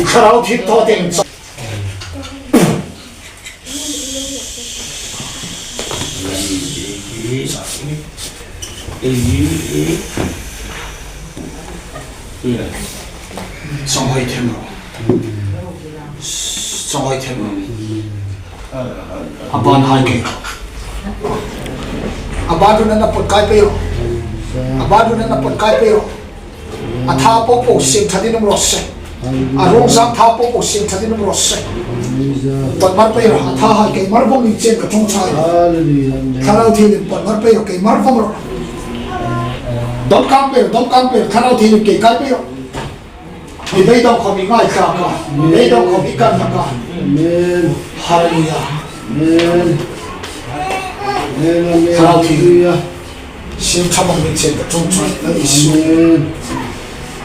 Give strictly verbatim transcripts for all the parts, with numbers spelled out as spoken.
Thlarau Thienghlim thaw teng. Chawnghawi them ro. Chawnghawi them ro. A ban hai kei. A ban run an a pot kai pei ro. A ban run an a pot kai pei ro. A tha po po siem ṭhatin um raw se. A rung sang tha po po siem ṭhatin um raw se. Pot mar pei ro, a tha hai kei mar vong ni chen ka ṭawngṭai. Thlarau Thienghlim pot mar pei ro, kei mar vong ro. Dawm kang pei ro, dawm kang pei ro, Thlarau Thienghlim kei kai pei ro. Mi beidawng khawm i ngaithlak a, mi beidawng khawm i kan hlak a. Amen. Hallelujah. Amen. Amen, amen. Thlarau Thienghlim. Hallelujah. Siem ṭha vong ni chen ka ṭawngṭai, Lal Isu. Amen.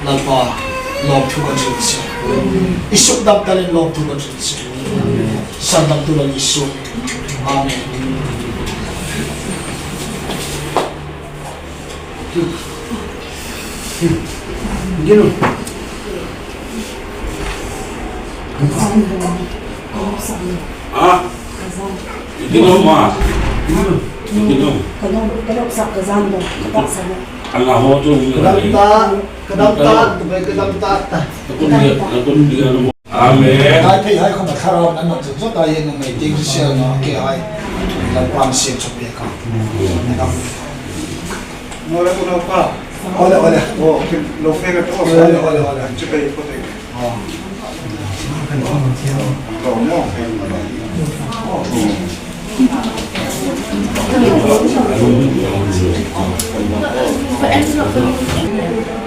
Lalpa, lawmthu kan hril che. I sukdam tarin lawmthu kan hril che. Sandamtu Lal Isu. Amen. Gino. Ha? Gino ma. Gino. Ka dawm, ka dawm sak ka zan dawm, ka dawm sak. Ala ho chu. Ka dam ta, ka dam ta, ka dam ta ta. Ka kun dia, ka kun dia no. Amen. Hai thei hai khawm a thlarau an nang chu ta yen ngai ting sel no ke hai. Lalpan siem chawk pek a. Ole, ole. Oh, lo fe ka to. Ole, ole, ole. Chu kai ko te. Oh. Lo mo.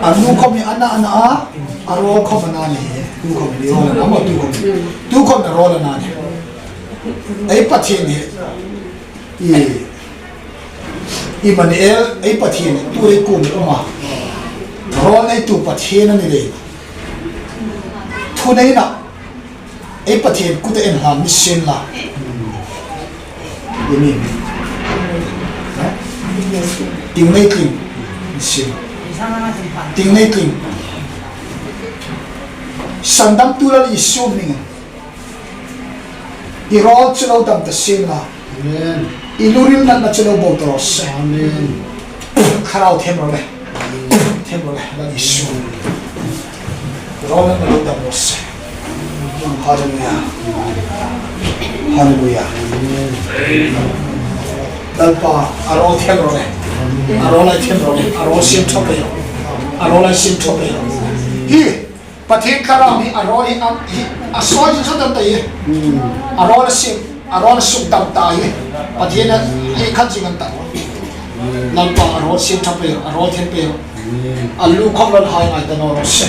A nu khawm hi a na, a na a. A rawl khawm a na ni, tu khawm ni rawl a na, a maw tu khawm ni. Tu khawm ni rawl a na ni. Ei Pathien hi, i, Immanuel, ei Pathien hi, tu ei kuom um a. Rawl neitu Pathien a ni le. Thuneina, ei Pathien kuta inhlan ni sien la. Amen. Ting nei tling. Sin. Ting nei tling. Sandamtu Lal Isu hmingin. I rawl chu lo dam ta sien la. Amen. I lungril natna chu lo bo ta raw se. Amen. Thlarau them ro le. Them ro le. Lal Isu. Rawl natna lo dam raw se. Hallelujah. Hallelujah. Lalpa, a rawl them ro le. A rawl ei them ro le. A rawl siem ṭha pei ro. A rawl ei siem ṭha pei ro. Hi, Pathien Thlarau hi a rawl hi a, hi, a sawi chu chu dan ta hi. A rawl a siem, a rawl a sukdam ta hi. Pathien a, hi khat zing an ta. Lalpa, a rawl siem ṭha pei ro. A rawl them pei ro. A lu khawm Lal hai ngai ta naw raw se.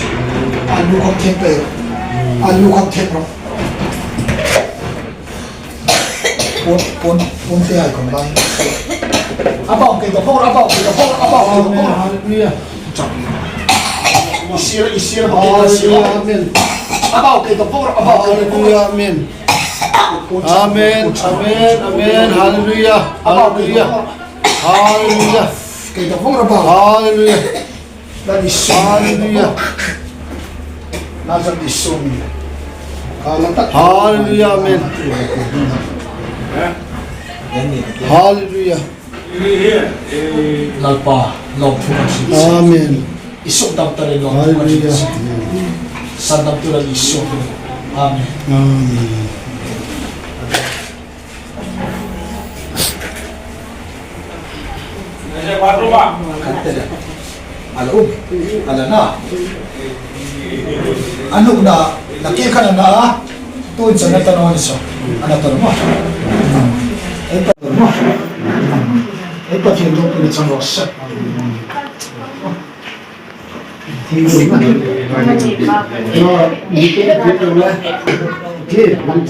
A lu khawm them pei ro. A lu khawm them ro. Pon, pon, pon te hai khawm lai. A bau kei ta phawt, a bau kei ta phawt, a bau kei ta phawt. Hallelujah. Isir, isir, a bau kei ta phawt. Amen. A bau kei ta phawt, a bau kei ta phawt. Hallelujah, amen. Amen, amen, amen. Hallelujah. Hallelujah. Hallelujah. Kei ta phawt, a bau. Hallelujah. Lal Isu. Hallelujah. Lal Isu. Hallelujah, amen. Hallelujah. Lalpa, lawmthu kan hril. Amen. I sukdam tarin lawmthu kan hril. Hallelujah. Sandamtu Lal Isu. Amen. Amen. Kan tel a. A la um, a la na. A nukna, na ke khan a na a. Tuhin chu a na ta naw ni saw. A na ta naw maw. Ei pa, Pathien ropui chang raw se. Thing ro na. Thing ro na.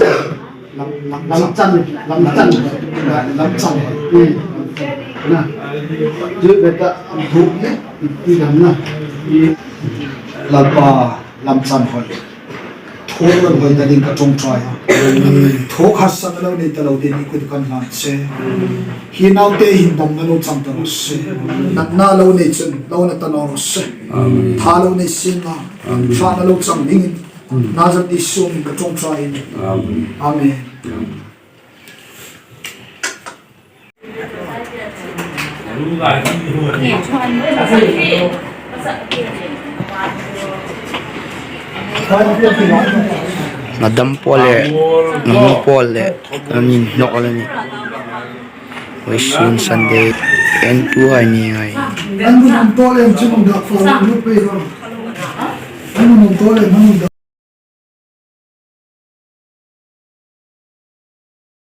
Lam, lam, lam chan, lam chan, lam chan. Hmm. Na. Tu beta bu ni, tu dam na. Lalpa, lam chan hoi. Pawl an hoi ta ding ka ṭawngṭai a. Thawk harsatna lo nei ta lo ding ni kut kan hlan che. Hi naute hin damna lo chang ta raw se. Natna lo nei chun lo na ta naw raw se. Tha lo nei sin na. Ṭhatna lo chang dingin. Nazareth Isu hmingin ka ṭawngṭai. Amen. Madam Paul le, Namu Paul le, an inhnawk a nih. Voisun Sunday, en tu hai ni hai. An mun Paul en chun dak fa lu pe ro. An mun Paul en hang